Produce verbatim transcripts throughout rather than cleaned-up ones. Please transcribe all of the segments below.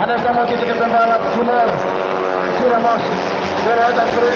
Ada sama kita ke tempat Timor. Sudah mas. Sudah ada terus.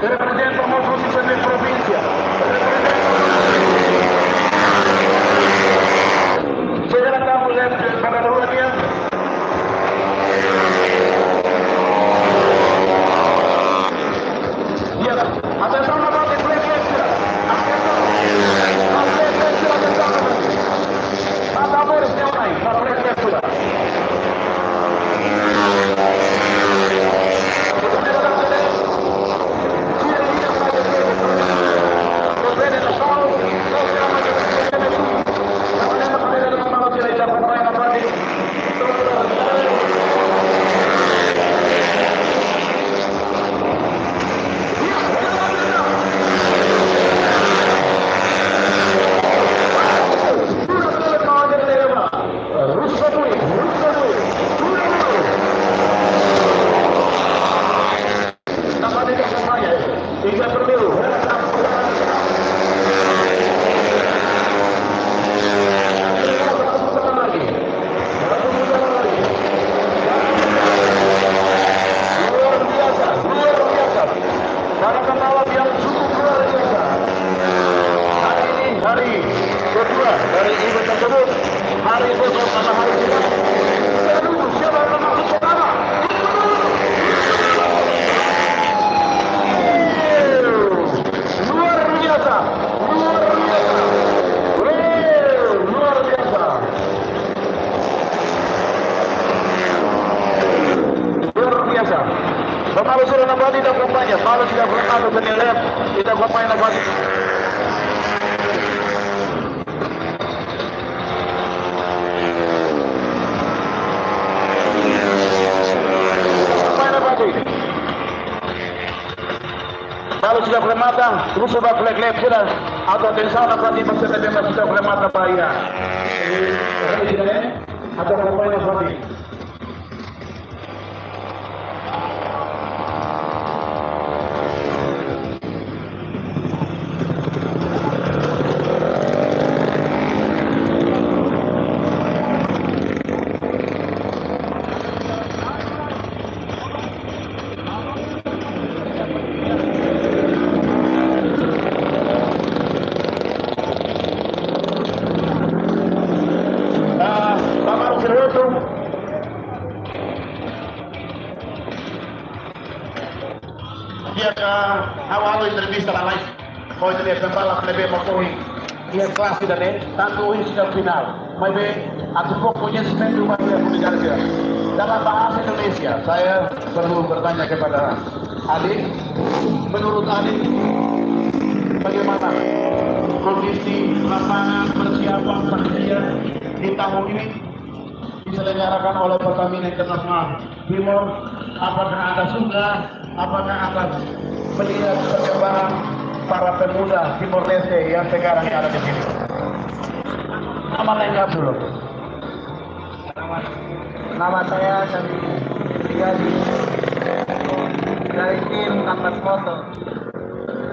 Representa mós osi sete provínsia. Representa. Chega na tamu lem para rua dia. Dia, atensaun na parte flecha. Atensaun. Flecha, atensaun. Mata amor, seu pai, na flecha. Luar biasa, luar biasa. Para pembalap yang cukup luar biasa. Hari ini hari kedua dari event tersebut. Hari besok sama hari Jumat. Kita tunggu siapa yang masuk pertama. Luar biasa, luar biasa. Wow, luar biasa. Luar biasa. Vamos a ver una partida compañía. Vamos a ver una partida. Ita akompaña nafatin. Akompaña nafatin. Balu sira remata, husu ba klub-klub sira, atu atensaun nafatin, ba sira ne'ebé mak sira remata ba iha. Atu akompaña nafatin. Ah, Bapak Sir Hotu. Di'ak, ha'u halo entrevista la live. Hodi ita-nia pembalap ne'ebé mak ohin iha klase ida-ne'e, tantu ohin sira final. Maibé, atu fó koñesimentu ba iha komunidade sira. Dalam bahasa Indonesia, saya perlu bertanya kepada Adi, menurut Adi, bagaimana kondisi lapangan, persiapan panitia di tahun ini? Diselenggarakan oleh Pertamina Internasional Timor, apakah Anda suka, apakah Anda melihat perkembangan para pemuda Timor Leste yang sekarang ada di sini? Nama lengkap dulu. Nama, nama saya Sandi Riyadi dari tim Atlas Moto.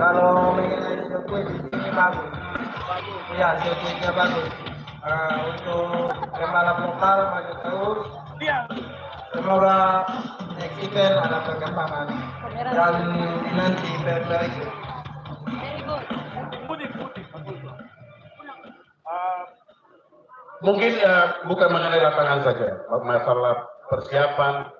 Kalau mengenai sirkuit di sini bagus. Ya, sirkuitnya bagus. Ah, untuk pembalap lokal maju terus. Semoga next event ada perkembangan dan nanti event berikut. Mungkin eh, bukan mengenai lapangan saja, masalah persiapan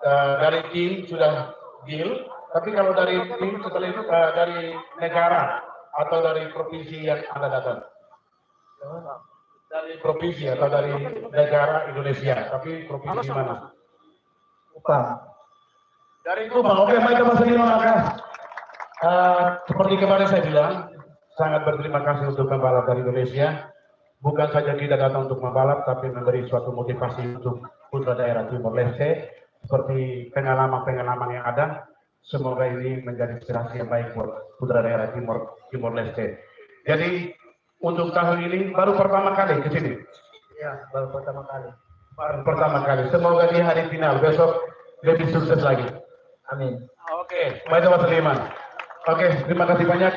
eh, dari tim sudah deal, tapi kalau dari tim setelah itu eh, dari negara atau dari provinsi yang Anda datang? Dari provinsi atau dari negara Indonesia, tapi provinsi mana? Kupang. Dari Kupang. Oke, baik, Mas Lima, maka eh, seperti kemarin saya bilang, sangat berterima kasih untuk pembalap dari Indonesia. Bukan saja kita datang untuk membalap, tapi memberi suatu motivasi untuk putra daerah Timor Leste, seperti pengalaman-pengalaman yang ada. Semoga ini menjadi inspirasi yang baik buat putra daerah Timor Timor Leste. Jadi untuk tahun ini baru pertama kali ke sini. Ya, baru pertama kali. Baru pertama kali. Semoga di hari final besok lebih sukses lagi. Amin. Oke, baik, Mas Lima. Oke, terima kasih banyak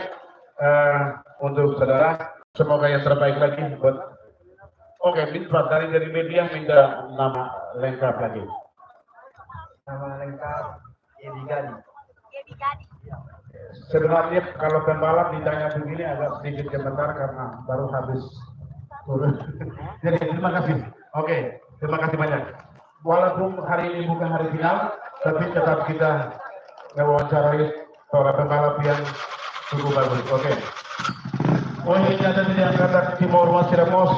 eh, untuk saudara. Semoga yang terbaik lagi buat. Oke, minta dari dari media minta nama lengkap lagi. Nama lengkap Edi Gadi. Sebenarnya kalau pembalap ditanya begini agak sedikit gemetar karena baru habis turun. Jadi terima kasih. Oke, terima kasih banyak. Walaupun hari ini bukan hari final, tapi tetap kita mewawancarai para pembalap yang cukup bagus. Oke. Ohin ita-nia angkatan Timor-Leste mós,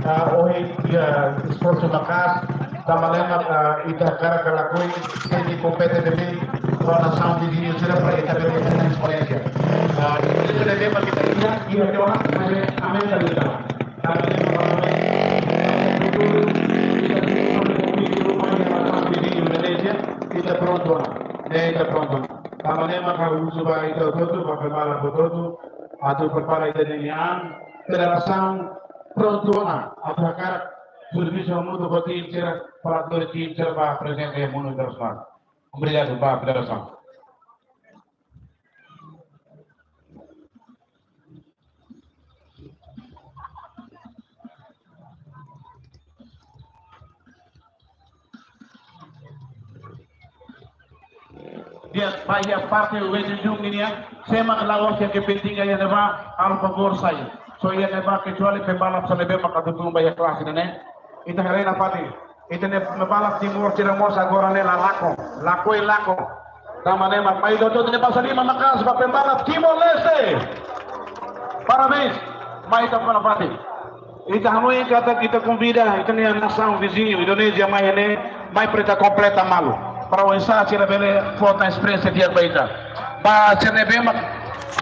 ah, ohin iha esforsu maka'as, tanba ne'e mak, ah, ita hakarak lakohi, sente kompete bebé, para nasaun viziñu sira para ita bele esperiénsia. Ah, ita bele bebé mak ita iha, iha tiha ona, mas ami la iha. Tanba ne'e mak ami, ita, ita, ita, ita, Indonesia, ita prontu ona. Ne'e ita prontu ona. Tanba ne'e mak ha'u husu ba ita hotu-hotu, ba pembalap hotu-hotu, atu prepara ita-nia an, federasaun prontu ona, atu hakarak servisu hamutuk ho tim sira, para atu tim sira bá apresenta iha mundu internasionál. Obrigadu ba federasaun. Di'ak, ba iha parte waiting room nian, sé mak la'ós iha kepentingan iha ne'ebá, halo favór sai. Só iha ne'ebá kecuali pembalap sira ne'ebé mak atu tun ba iha klase ne'e. Ita haree nafatin. Ita-nia pembalap Timor sira mós agora ne'e la lakon. Lakohi lakon. Tanba ne'e mak mai hotu-hotu ne'e pasa lima maka'as ba pembalap Timor-Leste. Parabéns. Mai ita ba nafatin. Ita hanoin katak ita konvida ita-nia nasaun viziñu Indonézia mai ne'e, mai para ita kompleta malu. Para oinsá sira bele fó tan esperiénsia di'ak ba ita. Ba sira ne'ebé mak,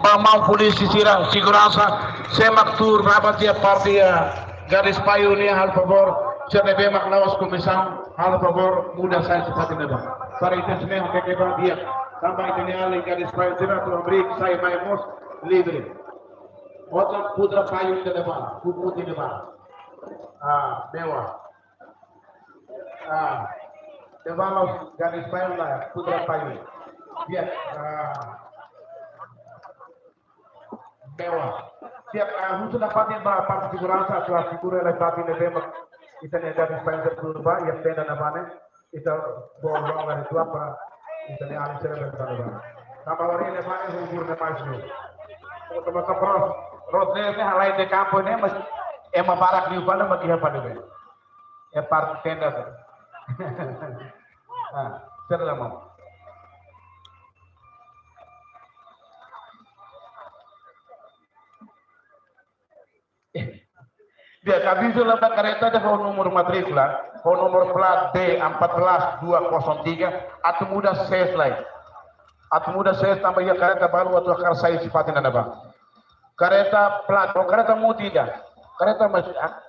ba maun polísia sira, seguransa, sé mak tuur rabat iha parte iha garis payung nian halo favór, sira ne'ebé mak la'ós komisaun, halo favór muda sai husi fatin ne'ebá. Para ita sira ne'e hakeke ba di'ak. Tanba ita-nia alin garis payung sira atu hamriik sai mai mós livre. Otan putra payung ida ne'ebá, husi mutin ne'ebá. Ah, Bewa. Ah, Bewa la'ós garis payung la, putra payung. Di'ak, ah, Bewa. Di'ak, ah, husu nafatin ba parte seguransa, atu asegura hela fatin ne'ebé mak ita-nia garis payung tertutup ba, iha tenda ne'ebá ne'e. Ita bolu longa di tua para ita-nia alin sira bele tanu ba. Tanba wainhira ne'e ba ne'e hubur ne'e mais dulu. Tanba ita pros, Rodney ne'e halai de kampu ne'e mas ema barak liu fali mak iha fali be. É parte tenda be. Ah, sira la mau. Di'ak, avizu hela ba kareta ida ho númeru matríkula, ho númeru plat B empat belas dua kosong tiga, atu muda sés lai. Atu muda sés tanba iha kareta balu atu hakarak sai husi fatin ne'ebá. Kareta plat, oh, kareta mutin ida. Kareta mas, ah,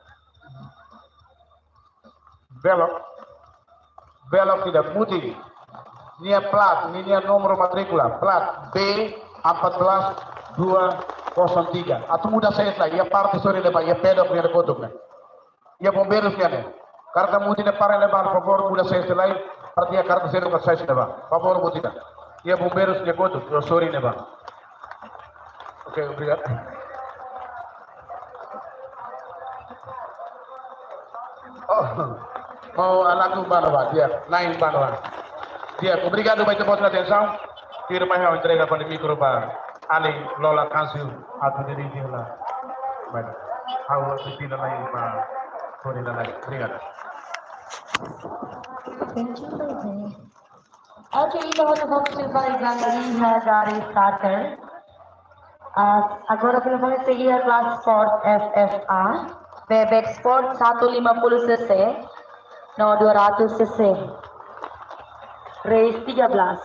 Belok. Belok ida, mutin. Nia plat, nia, nia númeru matríkula, plat B empat belas dua kosong tiga. Atu muda sés lai, iha parte sorin ne'ebá, iha pedok nia kotuk ne'e. Iha bombeirus nian ne'e. Kareta mutin ne'e para ne'ebá, favór muda sés lai, para iha kareta sira ka sai ne'ebá. Favór mutin ne'e. Iha bombeirus nia kotuk, iha sorin ne'ebá. Oke, obrigadu. Oh, mau anakku mana, Pak? Di'ak, nain mana, Pak? Di'ak, obrigadu ba ita-boot nia atensaun. Tuirmai ha'u entrega fali mikro ba alin Lola Kansu atu dirije hela. Baik. Ha'u atu fila lai ba Koordinátor, obrigadu. Thank you, José. Oke, ita hotu-hotu fali ba iha dari starter. Ah, agora vamos seguir a classe Sport F F A. Bebek Sport satu lima puluh cc, no dua ratus cc. Race tiga belas.